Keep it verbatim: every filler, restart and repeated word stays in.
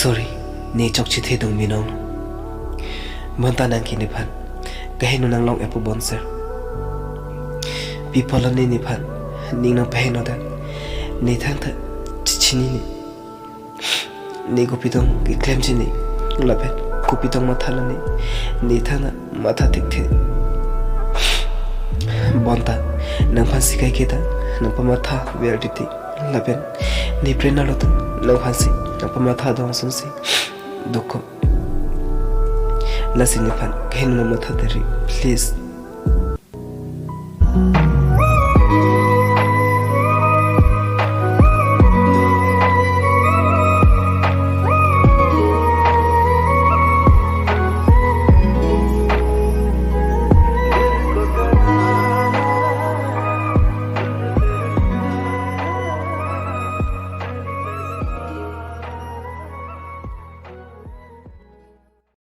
Sorry, ne chokche thedung binong. Bonta nang ke nephan kaheno nanglong epo bonsir. Pi apotlo ne nephan ning nangpaheno ta, ne thangta chechinine. Ne kopi tong keklem chini, lapen kopi tong mathalo ne, ne thangta matha thekthe. Bonta nangphansi kaiketa nangpamatha ver titi, lapen ne prena lo ta nangphansi nangpamatha dong sonsi dokok. Lasi nephan kaheno nangmatha teri, please.